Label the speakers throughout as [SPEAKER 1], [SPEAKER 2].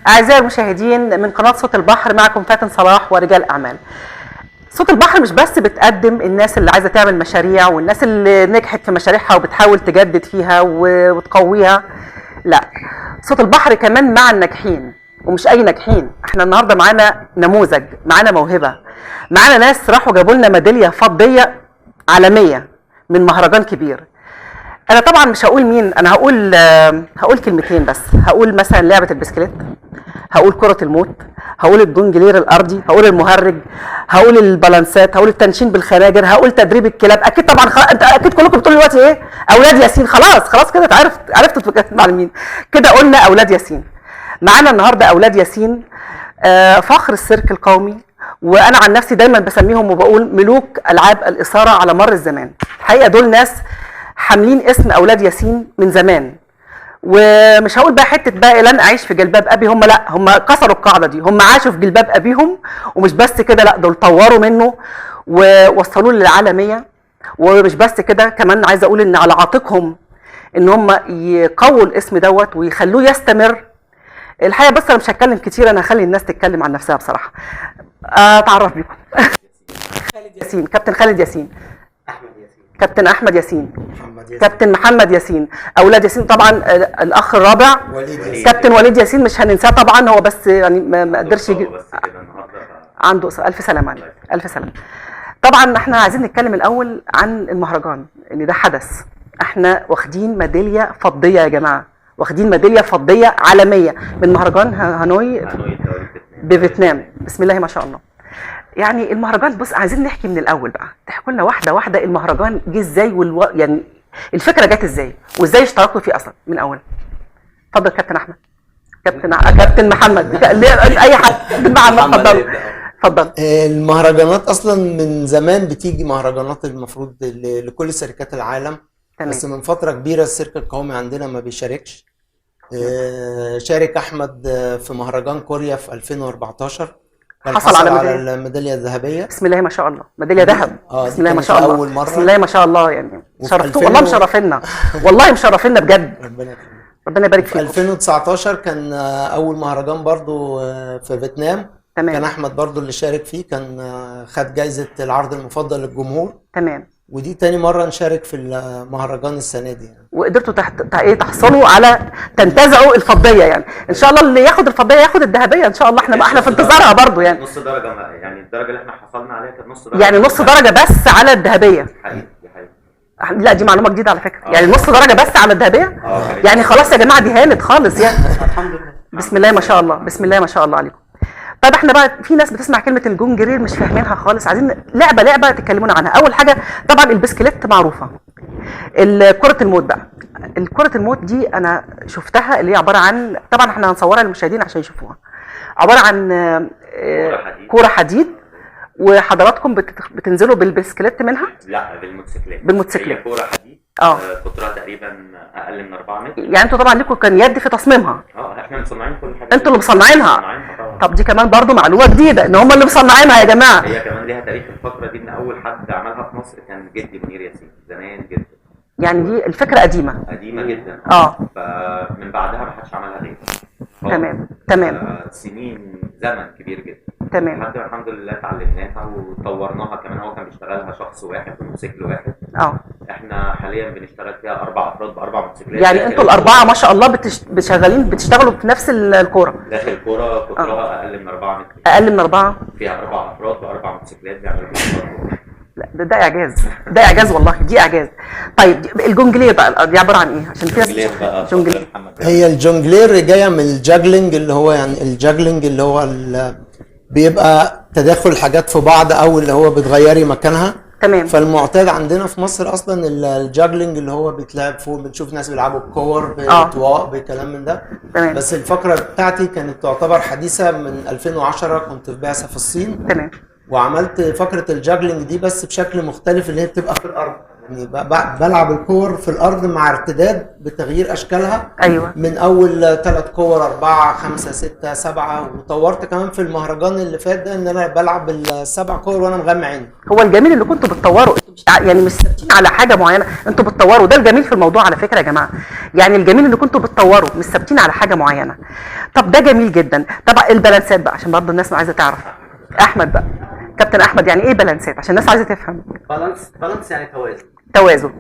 [SPEAKER 1] أعزائي المشاهدين من قناة صوت البحر، معكم فاتن صلاح ورجال أعمال. صوت البحر مش بس بتقدم الناس اللي عايزة تعمل مشاريع والناس اللي نجحت في مشاريعها وبتحاول تجدد فيها وتقويها، لا، صوت البحر كمان مع الناجحين، ومش أي ناجحين. احنا النهاردة معانا نموذج، معانا موهبة، معانا ناس راحوا جابوا لنا ميدالية فضية عالمية من مهرجان كبير. انا طبعا مش هقول مين، انا هقول كلمتين بس. هقول مثلا لعبه البسكليت، هقول كره الموت، هقول الجونجلير الارضي، هقول المهرج، هقول البالانسات، هقول التنشين بالخناجر، هقول تدريب الكلاب. اكيد طبعا انت اكيد كلكم بتقولوا دلوقتي ايه؟ اولاد ياسين. خلاص خلاص كده عرفت مع مين كده. قلنا اولاد ياسين. معانا النهارده اولاد ياسين، فخر السيرك القومي، وانا عن نفسي دايما بسميهم وبقول ملوك العاب الاثارة على مر الزمان. الحقيقة دول ناس حاملين اسم اولاد ياسين من زمان، ومش هقول بقى حتة بقى لن اعيش في جلباب ابي، هم لا، هم كسروا القاعدة دي، هم عاشوا في جلباب ابيهم، ومش بس كده، لا دول طوروا منه ووصلوه للعالمية. ومش بس كده، كمان عايزه اقول ان على عاتقهم ان هم يقووا الاسم دوت ويخلوه يستمر. الحقيقة بس انا مش هتكلم كتير، انا هخلي الناس تتكلم عن نفسها بصراحة. اتعرف بيكم. خالد ياسين، كابتن خالد ياسين،
[SPEAKER 2] احمد ياسين،
[SPEAKER 1] كابتن احمد ياسين،
[SPEAKER 2] محمد ياسين،
[SPEAKER 1] كابتن محمد ياسين، اولاد ياسين طبعا. الاخ الرابع
[SPEAKER 2] وليد ياسين،
[SPEAKER 1] كابتن وليد ياسين مش هننساه طبعا، هو بس يعني ما قدرش يجي،
[SPEAKER 3] بس كده النهارده
[SPEAKER 1] عنده الف سلامه عليه، الف سلامه. طبعا احنا عايزين نتكلم الاول عن المهرجان، ان ده حدث، احنا واخدين ميدالية فضية يا جماعة، واخدين ميدالية فضية عالمية من مهرجان هانوي بفيتنام. بسم الله ما شاء الله. يعني المهرجان، بص عايزين نحكي من الاول بقى، تحكوا لنا واحدة واحدة المهرجان جه ازاي، يعني الفكرة جت ازاي، وازاي اشتركتوا فيه اصلا من اول. اتفضل كابتن احمد، كابتن محمد، اي حد. كابتن محمد اتفضل اتفضل.
[SPEAKER 2] المهرجانات اصلا من زمان بتيجي مهرجانات المفروض لكل شركات العالم، تمام. بس من فترة كبيرة السيرك القومي عندنا ما بيشاركش. شارك احمد في مهرجان كوريا في 2014،
[SPEAKER 1] حصل على
[SPEAKER 2] الميداليه الذهبية.
[SPEAKER 1] بسم الله ما شاء الله، ميدالية ذهب. بسم الله ما شاء الله،
[SPEAKER 2] أول مرة.
[SPEAKER 1] بسم الله ما شاء الله، يعني شرفتوا والله، مشرفينا والله، مشرفينا بجد. ربنا يبارك فيكم.
[SPEAKER 2] في 2019 كان اول مهرجان برضو في فيتنام، تمام. كان احمد برضو اللي شارك فيه، كان خد جايزة العرض المفضل للجمهور،
[SPEAKER 1] تمام.
[SPEAKER 2] ودي تاني مرة نشارك في المهرجان السنة دي يعني.
[SPEAKER 1] وقدرتوا تحصلوا على، تنتزعوا الفضية يعني. إن شاء الله اللي ياخد الفضية ياخد الذهبية إن شاء الله. احنا في انتظارها برضو يعني.
[SPEAKER 3] نص درجة، يعني الدرجة اللي احنا حصلنا عليها كانت نص درجة،
[SPEAKER 1] يعني نص درجة بس على الذهبية.
[SPEAKER 3] حقيقي، دي حقيقة.
[SPEAKER 1] لا دي معلومة جديدة على فكرة. يعني نص درجة بس على الذهبية؟ يعني خلاص يا جماعة دي هانت خالص يعني.
[SPEAKER 2] الحمد لله.
[SPEAKER 1] بسم الله ما شاء الله، بسم الله ما شاء الله عليكم. طيب احنا بقى في ناس بتسمع كلمة الجونجرير مش فاهمينها خالص، عايزين لعبه لعبه تتكلمونا عنها. اول حاجة طبعا البسكليت معروفة، كره الموت بقى، كره الموت دي انا شفتها، اللي هي عبارة عن، طبعا احنا هنصورها للمشاهدين عشان يشوفوها، عبارة عن كورة حديد، وحضراتكم بتنزلوا بالبسكليت منها؟
[SPEAKER 3] لا بالموتوسيكلات.
[SPEAKER 1] بالموتوسيكلات.
[SPEAKER 3] كورة حديد قطرها تقريبا اقل من 4 متر.
[SPEAKER 1] يعني انتوا طبعا لكم كان يد في تصميمها.
[SPEAKER 3] احنا مصنعين كل حاجة.
[SPEAKER 1] انتوا اللي مصنعينها. طب دي كمان برضو معلومة جديدة ان هم اللي مصنعينها يا جماعة.
[SPEAKER 3] هي كمان ليها تاريخ الفترة دي، ان اول حد عملها في مصر كان جدي منير ياسين زمان جدا.
[SPEAKER 1] يعني دي الفكرة قديمة.
[SPEAKER 3] قديمة جدا. فمن بعدها ما حدش عملها غير.
[SPEAKER 1] تمام تمام.
[SPEAKER 3] سنين زمن كبير جدا.
[SPEAKER 1] تمام.
[SPEAKER 3] لحد الحمد لله اتعلمناها وطورناها كمان. هو كان بيشتغلها شخص واحد بموتوسيكل واحد. احنا حاليا بنشتغل فيها 4 افراد ب4 موتوسيكلات.
[SPEAKER 1] يعني انتوا الاربعة ما شاء الله شغالين بتشتغلوا في نفس الكورة.
[SPEAKER 3] داخل الكورة قطرها اقل من 4 متر.
[SPEAKER 1] اقل من 4.
[SPEAKER 3] فيها 4 افراد ب4 موتوسيكلات بيعملوا.
[SPEAKER 1] لا ده اعجاز، ده اعجاز والله، دي اعجاز. طيب الجونجلير بقى دي عبارة عن ايه؟ عشان في
[SPEAKER 3] ناس
[SPEAKER 1] جونجلير.
[SPEAKER 2] هي الجونجلير جاية من ال juggling، اللي هو يعني ال juggling اللي هو بيبقى تداخل حاجات في بعض، او اللي هو بتغيري مكانها.
[SPEAKER 1] تمام.
[SPEAKER 2] فالمعتاد عندنا في مصر اصلا ال juggling اللي هو بيتلعب فوق، بنشوف ناس بيلعبوا بكور، بطواق، بكلام من ده.
[SPEAKER 1] تمام.
[SPEAKER 2] بس الفقرة بتاعتي كانت تعتبر حديثه من 2010، كنت في بعثه في الصين.
[SPEAKER 1] تمام.
[SPEAKER 2] وعملت فقره ال juggling دي بس بشكل مختلف، اللي هي بتبقى في الارض. يعني بلعب الكور في الارض مع ارتداد بتغيير اشكالها.
[SPEAKER 1] ايوه،
[SPEAKER 2] من اول 3 كور 4 5 6 7، وطورت كمان في المهرجان اللي فات ده ان انا بلعب ال7 كور وانا مغمى عيني.
[SPEAKER 1] هو الجميل اللي كنتوا بتطوروا، يعني مش ثابتين على حاجة معينة، انتوا بتطوروا، ده الجميل في الموضوع على فكرة يا جماعة. يعني الجميل اللي كنتوا بتطوروا، مش ثابتين على حاجة معينة. طب ده جميل جدا. طب البالانسات بقى عشان برضه الناس عايزه تعرف. احمد بقى، كابتن احمد، يعني ايه بالانسات عشان الناس عايزه تفهم؟
[SPEAKER 4] balance يعني توازن.
[SPEAKER 1] توازن.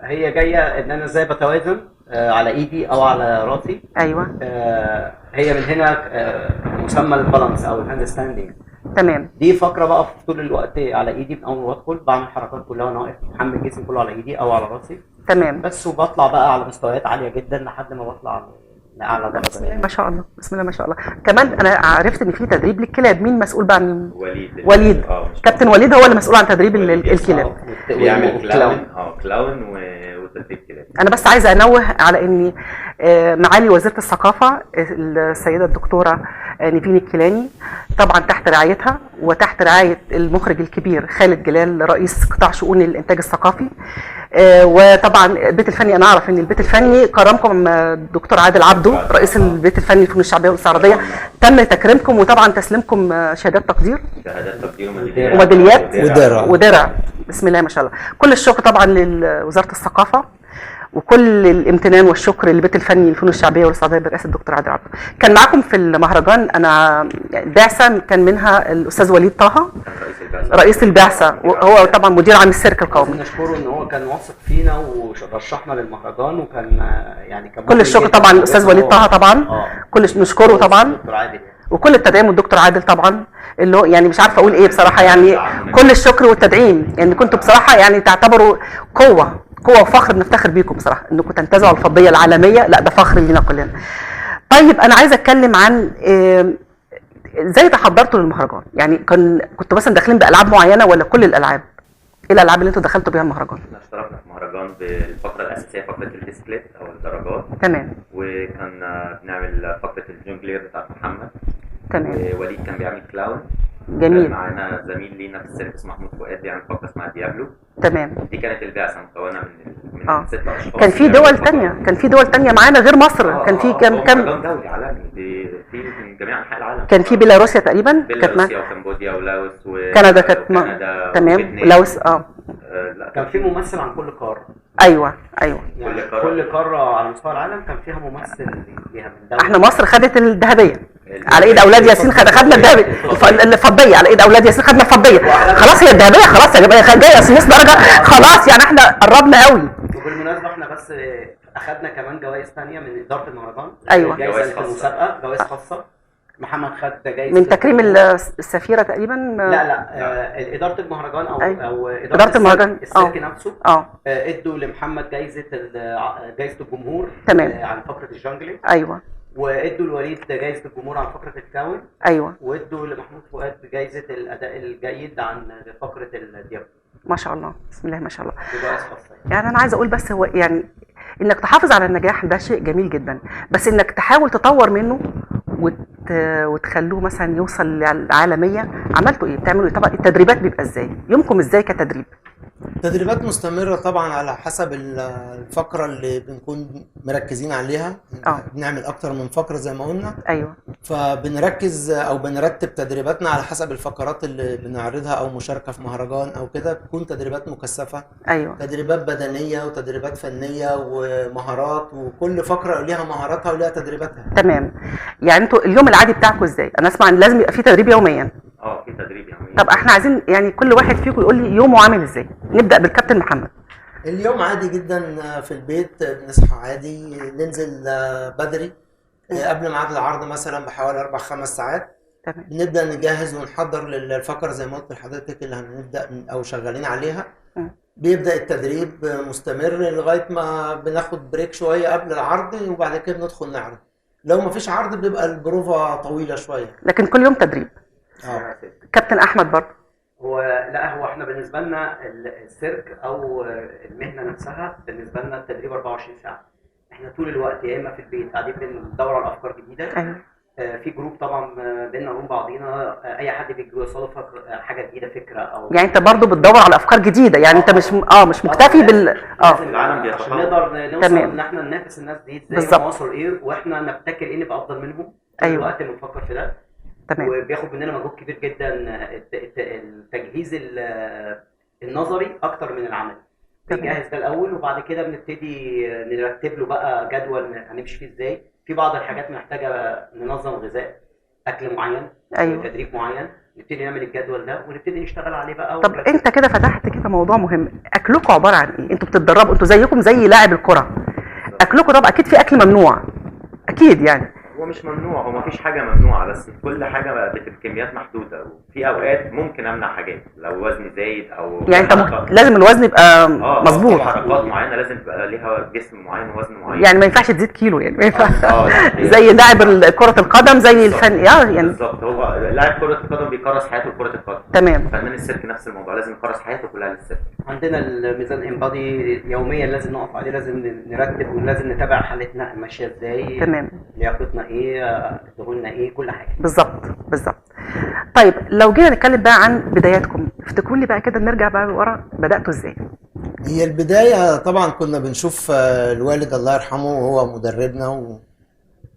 [SPEAKER 4] هي جاية ان انا ازاي بتوازن على ايدي او على راسي.
[SPEAKER 1] ايوه.
[SPEAKER 4] هي من هنا مسمى ال balance او ال handstanding.
[SPEAKER 1] تمام.
[SPEAKER 4] دي فقره بقى في طول الوقت على ايدي، من اول ما بدخل بعمل حركات كلها وانا واقف، بحمل جسمي كله على ايدي او على راسي.
[SPEAKER 1] تمام.
[SPEAKER 4] بس وبطلع بقى على مستويات عالية جدا لحد ما بطلع لاعلى درجه.
[SPEAKER 1] بسم الله ما شاء الله، بسم الله ما شاء الله. كمان انا عرفت ان في تدريب للكلاب، مين مسؤول بقى عن؟
[SPEAKER 3] وليد.
[SPEAKER 1] كابتن وليد هو اللي مسؤول عن تدريب الكلاب.
[SPEAKER 3] بيعمل clown، clown وتدريب كلاب.
[SPEAKER 1] انا بس عايزه انوه على ان معالي وزيره الثقافة السيدة الدكتورة نيفين الكيلاني، طبعا تحت رعايتها وتحت رعاية المخرج الكبير خالد جلال رئيس قطاع شؤون الانتاج الثقافي، وطبعا البيت الفني، انا اعرف ان البيت الفني كرمكم الدكتور عادل عبده رئيس البيت الفني للفنون الشعبية والاستعراضيه، تم تكريمكم وطبعا تسليمكم شهادات تقدير،
[SPEAKER 3] شهادات تقدير
[SPEAKER 1] وميداليات
[SPEAKER 2] ودرع.
[SPEAKER 1] بسم الله ما شاء الله. كل الشكر طبعا لوزارة الثقافة، وكل الامتنان والشكر للبيت الفني للفنون الشعبية والاستعراضيه برئاسة الدكتور عادل عبده. كان معاكم في المهرجان انا بعثه كان منها الاستاذ وليد طه رئيس البعثة، وهو طبعا مدير عام السيرك القومي.
[SPEAKER 4] نشكره ان هو كان واثق فينا ورشحنا للمهرجان، وكان يعني كان
[SPEAKER 1] كل الشكر طبعا للاستاذ وليد طه طبعا، كل نشكره طبعا، وكل التدعيم والدكتور عادل طبعا، اللي هو يعني مش عارفه اقول ايه بصراحة، يعني كل الشكر والتدعيم، يعني كنتوا بصراحة يعني تعتبروا قوة وفخر بنفتخر بيكم بصراحة انكم تنتزعوا الفضيه العالمية، لا ده فخر لينا كلنا. طيب انا عايزه اتكلم عن ازاي تحضرتوا للمهرجان؟ يعني كنتوا مثلا داخلين بالعاب معينة ولا كل الالعاب؟ ايه الالعاب اللي انتوا دخلتوا بيها المهرجان؟
[SPEAKER 3] احنا اشتركنا في مهرجان بالفقره الاساسية، فقره البسكليت او الدراجات.
[SPEAKER 1] تمام.
[SPEAKER 3] وكان بنعمل فقره ال jongleur بتاعت محمد.
[SPEAKER 1] تمام.
[SPEAKER 3] ووليد كان بيعمل clown.
[SPEAKER 1] جميل.
[SPEAKER 3] معانا زميل لينا في السيرك اسمه محمود فؤاد بيعمل فقره اسمها ديابلو.
[SPEAKER 1] تمام.
[SPEAKER 3] دي كانت البعثة مكونة من 6 اشخاص.
[SPEAKER 1] كان في دول ثانية، كان في دول ثانية معانا غير مصر. كان في كم
[SPEAKER 3] دولي عالمي، في من جميع انحاء العالم.
[SPEAKER 1] كان في بيلاروسيا تقريبا،
[SPEAKER 3] بيلاروسيا وكمبوديا ولاوس
[SPEAKER 1] وكندا كانت، تمام، لاوس.
[SPEAKER 3] لا
[SPEAKER 4] كان في ممثل عن كل قارة.
[SPEAKER 1] ايوه ايوه،
[SPEAKER 4] يعني كل قارة على مستوى العالم كان فيها ممثل ليها من دولة.
[SPEAKER 1] احنا مصر خدت الذهبية على ايد اولاد ياسين، خدنا الذهبية الفضيه على ايد اولاد ياسين، خدنا الفضيه خلاص، هي الذهبية خلاص يا جماعة، جاية نص درجه خلاص، يعني احنا قربنا قوي.
[SPEAKER 4] وبالمناسبة احنا بس اخدنا كمان جوائز ثانية من ادارة المهرجان.
[SPEAKER 1] ايوه،
[SPEAKER 4] جوائز في المسابقة، جوائز خاصة. محمد خد جايزة
[SPEAKER 1] من تكريم السفيره تقريبا.
[SPEAKER 4] لا لا، ادارة المهرجان او أيوة. او
[SPEAKER 1] ادارة المهرجان
[SPEAKER 4] السيرك نفسه ادوا لمحمد جايزة الجمهور.
[SPEAKER 1] تمام.
[SPEAKER 4] عن فقره ال juggling.
[SPEAKER 1] ايوه.
[SPEAKER 4] وادوا لوليد جايزة الجمهور عن فقره ال clown.
[SPEAKER 1] ايوه.
[SPEAKER 4] وادوا لمحمود فؤاد جايزة الاداء الجيد عن فقره الديابلو.
[SPEAKER 1] ما شاء الله، بسم الله ما شاء الله.
[SPEAKER 4] جوائز خاصة.
[SPEAKER 1] يعني انا عايزه اقول بس هو يعني انك تحافظ على النجاح ده شيء جميل جدا، بس انك تحاول تطور منه وتخلوه مثلا يوصل للعالمية. عملتوا ايه؟ بتعملوا ايه؟ طبعا التدريبات بيبقى ازاي؟ يومكم ازاي كتدريب؟
[SPEAKER 2] تدريبات مستمرة طبعا على حسب الفقرة اللي بنكون مركزين عليها. بنعمل أكتر من فقرة زي ما قلنا.
[SPEAKER 1] أيوة.
[SPEAKER 2] فبنركز أو بنرتب تدريباتنا على حسب الفقرات اللي بنعرضها أو مشاركة في مهرجان أو كده. بتكون تدريبات مكثفة.
[SPEAKER 1] أيوة.
[SPEAKER 2] تدريبات بدنية وتدريبات فنية ومهارات، وكل فقرة ليها مهاراتها وليها تدريباتها.
[SPEAKER 1] تمام. يعني أنتوا اليوم العادي بتاعكم إزاي؟ أنا أسمع إن لازم يبقى في تدريب يوميا.
[SPEAKER 3] في تدريب يوميا.
[SPEAKER 1] طب احنا عايزين يعني كل واحد فيكم يقول لي يومه عامل ازاي. نبدا بالكابتن محمد.
[SPEAKER 2] اليوم عادي جدا في البيت، بنصحى عادي، ننزل بدري قبل ميعاد العرض مثلا بحوالي 4-5 ساعات.
[SPEAKER 1] تمام.
[SPEAKER 2] بنبدا نجهز ونحضر للفقرة زي ما قلت لحضرتك اللي هنبدا او شغالين عليها. بيبدا التدريب مستمر لغاية ما بناخد break شوية قبل العرض، وبعد كده بندخل نعرض. لو ما فيش عرض بيبقى البروفه طويلة شوية،
[SPEAKER 1] لكن كل يوم تدريب. كابتن احمد برضه.
[SPEAKER 4] هو لا، هو احنا بالنسبة لنا السيرك او المهنة نفسها بالنسبة لنا التدريب 24 ساعة. احنا طول الوقت يا اما في البيت قاعدين بندور على افكار جديدة.
[SPEAKER 1] أيوة.
[SPEAKER 4] في group طبعا بينا وبين بعضينا، اي حد بيوصله حاجة جديدة، فكرة او
[SPEAKER 1] يعني انت برضو بتدور على افكار جديدة، يعني انت مش مش مكتفي بال
[SPEAKER 3] العالم بيتطور
[SPEAKER 4] عشان نقدر نوصل ان احنا ننافس الناس دي ازاي، هم وصلوا لايه واحنا نبتكر ايه نبقى افضل منهم. ايوه الوقت بنفكر في ده. تمام. وبياخد مننا مجهود كبير جدا التجهيز النظري اكتر من العملي. بنجهز ده الاول وبعد كده بنبتدي نرتب له بقى جدول هنمشي فيه ازاي. في بعض الحاجات محتاجه ننظم غذاء، اكل معين، أيوة. تدريب معين، نبتدي نعمل الجدول ده ونبتدي نشتغل عليه بقى.
[SPEAKER 1] طب انت كده فتحت كده موضوع مهم، اكلكم عبارة عن ايه؟ انتوا بتتدربوا، انتوا زيكم زي لاعب الكره، اكلكم طب اكيد في اكل ممنوع اكيد يعني.
[SPEAKER 3] هو مش ممنوع، هو مفيش حاجة ممنوعة، بس كل حاجة بقى بكميات محدودة، وفي اوقات ممكن امنع حاجات لو وزني زايد او
[SPEAKER 1] يعني انت لازم الوزن يبقى مظبوط،
[SPEAKER 3] حركات معينة لازم تبقى ليها جسم معين ووزن معين،
[SPEAKER 1] يعني ما ينفعش تزيد كيلو يعني ما ينفعش زي لاعب كره القدم زي الفن يعني
[SPEAKER 3] بالظبط. هو لاعب كره القدم بيكرس حياته لكرة القدم.
[SPEAKER 1] تمام.
[SPEAKER 3] فنان السيرك نفس الموضوع، لازم يكرس حياته كلها للسيرك.
[SPEAKER 4] عندنا الميزان انبادي يوميا لازم نقف عليه، لازم نرتب ولازم نتابع حالتنا ماشية ازاي.
[SPEAKER 1] تمام.
[SPEAKER 4] لياقتنا ايه، دهوننا ايه، كل حاجة.
[SPEAKER 1] بالظبط بالظبط. طيب لو جينا نتكلم بقى عن بداياتكم، افتكروا لي بقى كده، نرجع بقى ورا، بداتوا ازاي؟
[SPEAKER 2] هي البداية طبعا كنا بنشوف الوالد الله يرحمه وهو مدربنا،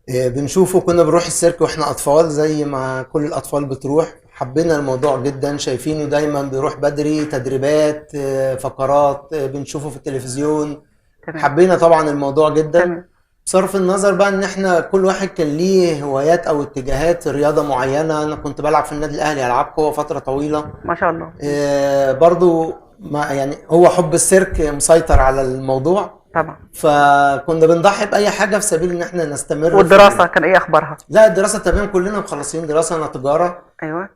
[SPEAKER 2] وبنشوفه كنا بنروح السيرك واحنا اطفال زي ما كل الاطفال بتروح. حبينا الموضوع جدا، شايفينه دايما بيروح بدري تدريبات، فقرات، بنشوفه في التلفزيون. تمام. حبينا طبعا الموضوع جدا. تمام. بصرف النظر بقى ان احنا كل واحد كان ليه هوايات او اتجاهات رياضة معينة. انا كنت بلعب في النادي الاهلي العاب قوة فترة طويلة
[SPEAKER 1] ما شاء الله.
[SPEAKER 2] برضو ما يعني هو حب السيرك مسيطر على الموضوع
[SPEAKER 1] طبعا،
[SPEAKER 2] فكنا بنضحي باي حاجة في سبيل ان احنا نستمر.
[SPEAKER 1] والدراسة كان ايه اخبارها؟
[SPEAKER 2] لا الدراسة تمام، كلنا مخلصين دراسة، انا تجارة.
[SPEAKER 1] ايوه.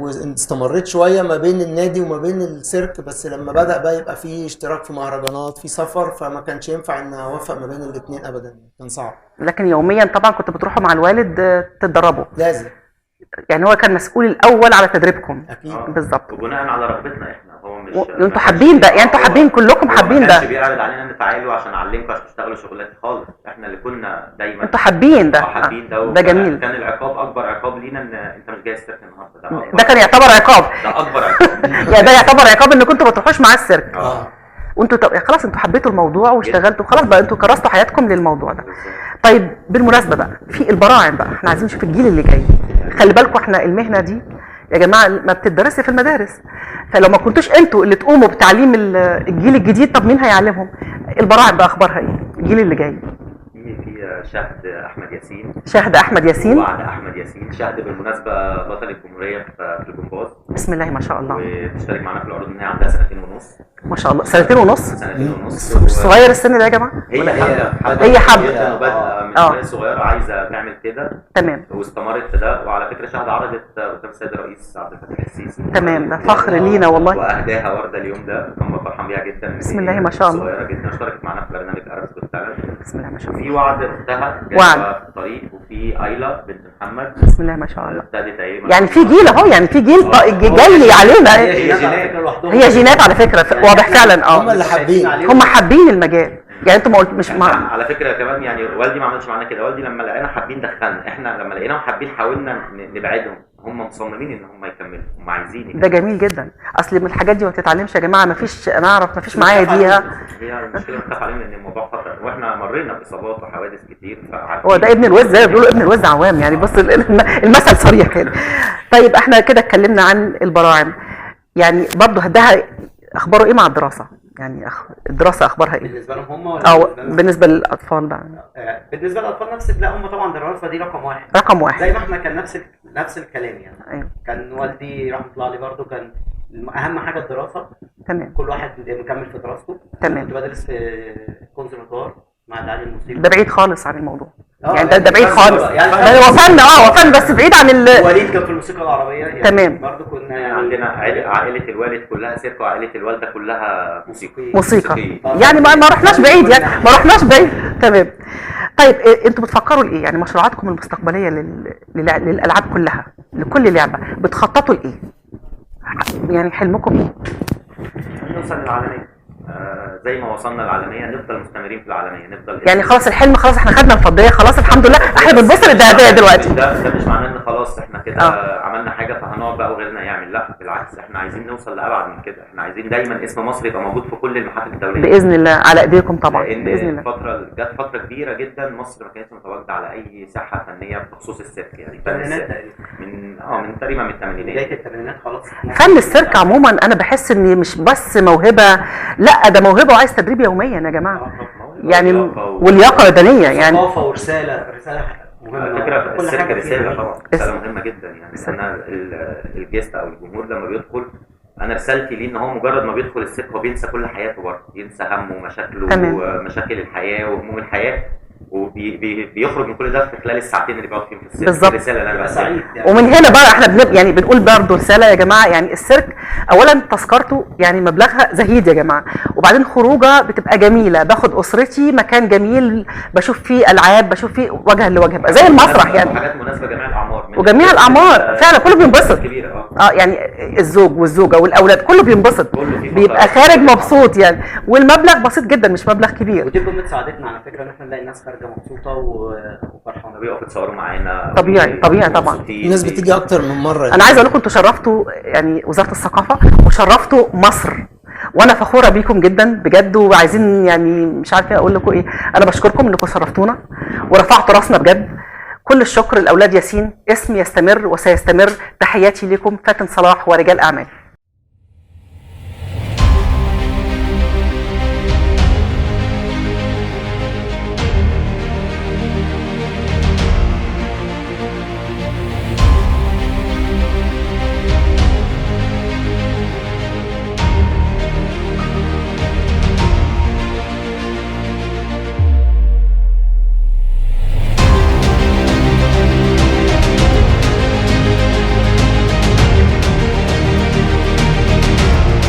[SPEAKER 2] واستمريت شوية ما بين النادي وما بين السيرك، بس لما بدا بقى يبقى في اشتراك في مهرجانات، في سفر، فما كانش ينفع ان اوفق ما بين الاثنين ابدا، كان صعب.
[SPEAKER 1] لكن يوميا طبعا كنت بتروحوا مع الوالد تتدربوا؟
[SPEAKER 2] لازم،
[SPEAKER 1] يعني هو كان مسؤول الاول على تدريبكم.
[SPEAKER 2] اكيد.
[SPEAKER 1] بالظبط.
[SPEAKER 3] وبناء على رغبتنا احنا، هو مش
[SPEAKER 1] انتوا حابين ده يعني، انتوا حابين، كلكم حابين ده.
[SPEAKER 3] ما كانش بيعرض علينا ان تعالوا عشان اعلمكم عشان تشتغلوا شغلات خالص، احنا اللي كنا دايما
[SPEAKER 1] انتوا حابين ده.
[SPEAKER 3] حابين ده،
[SPEAKER 1] ده جميل.
[SPEAKER 3] كان العقاب اكبر عقاب لينا ان انت مش جاي السيرك النهارده،
[SPEAKER 1] ده كان يعتبر عقاب،
[SPEAKER 3] ده اكبر عقاب.
[SPEAKER 1] يعني ده يعتبر عقاب ان كنتوا ما تروحوش مع السيرك. وانتوا خلاص انتوا حبيتوا الموضوع واشتغلتوا، خلاص بقى انتوا كرستوا حياتكم للموضوع ده. طيب بالمناسبة بقى في البراعم بقى، احنا عايزين نشوف الجيل اللي جاي. خلي بالكم احنا المهنة دي يا جماعة ما بتدرسش في المدارس، فلو ما كنتوش انتوا اللي تقوموا بتعليم الجيل الجديد، طب مين هيعلمهم؟ البراعم بقى اخبارها ايه؟ الجيل اللي جاي.
[SPEAKER 3] في شهد احمد ياسين.
[SPEAKER 1] شهد احمد ياسين.
[SPEAKER 3] وعد احمد ياسين. شهد بالمناسبة بطل الجمهورية في الجمباز.
[SPEAKER 1] بسم الله ما شاء الله.
[SPEAKER 3] وبتشترك معانا في العروض ان هي عندها 2.5 سنين.
[SPEAKER 1] ما شاء الله، 2.5 سنين.
[SPEAKER 3] 2.5
[SPEAKER 1] مش صغير السن ده يا جماعة؟
[SPEAKER 3] هي حابة وبادئه من وهي صغيرة، عايزه تعمل كده.
[SPEAKER 1] تمام.
[SPEAKER 3] واستمرت في ده. وعلى فكرة شهد عرضت قدام السيد الرئيس عبد الفتاح السيسي.
[SPEAKER 1] تمام، ده فخر لينا والله.
[SPEAKER 3] واهداها ورده اليوم ده، كان فرحان بيها جدا.
[SPEAKER 1] بسم الله ما شاء الله.
[SPEAKER 3] صغيرة جدا، اشتركت معانا في برنامج Arabs Got Talent.
[SPEAKER 1] بسم الله ما شاء الله.
[SPEAKER 3] في وعد اختها
[SPEAKER 1] وعد
[SPEAKER 3] في الطريق، وفي ايلا بنت محمد.
[SPEAKER 1] بسم الله ما شاء الله.
[SPEAKER 3] ابتدت اهي،
[SPEAKER 1] يعني في جيل اهو، يعني في جيل جاي علينا. هي جينات على فكرة، واضح فعلا.
[SPEAKER 2] هم اللي حابين،
[SPEAKER 1] هم حابين المجال يعني. انتوا ما قلت مش مع...
[SPEAKER 3] على فكرة كمان يعني والدي ما عملش معانا كده. والدي لما لقينا حابين دخلنا، احنا لما لقيناهم حابين حاولنا نبعدهم، هم مصممين ان هم يكملوا، هم عايزين يكملوا.
[SPEAKER 1] ده جميل جدا. اصل من الحاجات دي ما بتتعلمش يا جماعة، ما فيش، انا اعرف ما فيش معايا ديها.
[SPEAKER 3] هي المشكلة بنخاف عليهم لان الموضوع خطر، واحنا مرينا باصابات وحوادث كتير، فعارفين.
[SPEAKER 1] هو ده ابن الوز، زي ما بيقولوا ابن الوز عوام يعني. بص المثل صريح كده. طيب احنا كده اتكلمنا عن البراعم، يعني برضه ده اخباره ايه مع الدراسة؟ يعني الدراسة اخبارها ايه
[SPEAKER 4] بالنسبة لهم هم ولا
[SPEAKER 1] بالنسبة للاطفال بقى؟
[SPEAKER 4] بالنسبة للاطفال نفس، لا هم طبعا الدراسة دي رقم واحد.
[SPEAKER 1] رقم واحد
[SPEAKER 4] زي ما احنا كان نفس الكلام يعني.
[SPEAKER 1] أيوه.
[SPEAKER 4] كان والدي رحمه الله عليه برده كان اهم حاجة الدراسة.
[SPEAKER 1] تمام.
[SPEAKER 4] كل واحد مكمل في دراسته.
[SPEAKER 1] تمام.
[SPEAKER 4] كنت بدرس في كونسرفتوار مع العالي الموسيقي.
[SPEAKER 1] ده بعيد خالص عن الموضوع يعني ده بعيد خالص يعني. ده وصلنا وصلنا بس بعيد عن
[SPEAKER 4] وليد كان في الموسيقى العربية يعني.
[SPEAKER 1] تمام.
[SPEAKER 4] برضه كنا يعني
[SPEAKER 3] عندنا عائلة الوالد كلها سيرك، وعائلة الوالدة كلها
[SPEAKER 1] موسيقى يعني ما رحناش بعيد يعني، ما رحناش بعيد. تمام. طيب انتوا بتفكروا لايه يعني؟ مشروعاتكم المستقبلية للالعاب كلها، لكل لعبه بتخططوا لايه يعني؟ حلمكم ايه؟
[SPEAKER 3] نوصل للعالمية. زي ما وصلنا العالمية نفضل مستمرين في العالمية، نفضل
[SPEAKER 1] يعني خلاص الحلم، خلاص احنا خدنا الفضيه، خلاص الحمد لله، احنا بنبص للذهبيه دلوقتي.
[SPEAKER 3] ده مش معناه ان خلاص احنا كده عملنا حاجة فهنقعد بقى وغيرنا يعمل، لا بالعكس، احنا عايزين نوصل لابعد من كده، احنا عايزين دايما اسم مصر يبقى موجود في كل المحافل الدولية
[SPEAKER 1] باذن الله، على ايديكم طبعا باذن الله.
[SPEAKER 3] الفترة جت فترة كبيرة جدا مصر ما كانتش متواجدة على اي ساحة فنية بخصوص السيرك، يعني من من تقريبا من الثمانينات،
[SPEAKER 4] بداية الثمانينات خلاص.
[SPEAKER 1] فن السيرك عموما انا بحس ان مش بس موهبة، لا ده موهبة وعايز تدريب يوميا يا جماعة، يعني واللياقه البدنية، يعني
[SPEAKER 4] ثقافة ورسالة، رسالة مهمة
[SPEAKER 3] على فكرة. السيرك رسالة طبعا، رسالة مهمة جدا. يعني انا ال guest او الجمهور لما بيدخل، انا رسالتي ليه ان هو مجرد ما بيدخل السيرك هو بينسى كل حياته بره، ينسى همه ومشاكله ومشاكل الحياة وهموم الحياة، وبيخرج من كل ده في خلال الساعتين اللي بيقعد فيهم في السيرك.
[SPEAKER 1] بالظبط،
[SPEAKER 3] الرسالة اللي انا
[SPEAKER 4] سعيد يعني.
[SPEAKER 1] ومن هنا بقى احنا يعني بنقول برضه رسالة يا جماعة، يعني السيرك اولا تذكرته يعني مبلغها زهيد يا جماعة، وبعدين خروجه بتبقى جميلة، باخد اسرتي مكان جميل، بشوف فيه العاب، بشوف فيه وجها لوجه، بقى زي المسرح يعني،
[SPEAKER 3] حاجات مناسبة جميع الاعمار،
[SPEAKER 1] وجميع الاعمار فعلا كله بينبسط. يعني الزوج والزوجة والاولاد كله بينبسط، بيبقى خارج مبسوط يعني، والمبلغ بسيط جدا مش مبلغ كبير.
[SPEAKER 4] ودي قمة سعادتنا على فكرة ان احنا نلاقي الناس خارجه مبسوطة وفرحانه،
[SPEAKER 3] بيقفوا يتصوروا معانا.
[SPEAKER 1] طبيعي طبيعي طبعا،
[SPEAKER 2] الناس بتيجي اكتر من مرة.
[SPEAKER 1] انا عايز اقول لكم انتوا شرفتوا يعني وزارة الثقافة وشرفتوا مصر، وانا فخورة بيكم جدا بجد، وعايزين يعني مش عارفه اقول لكم ايه، انا بشكركم انكم شرفتونا ورفعتوا راسنا بجد. كل الشكر لاولاد ياسين، اسم يستمر وسيستمر. تحياتي لكم، فاتن صلاح ورجال اعمال.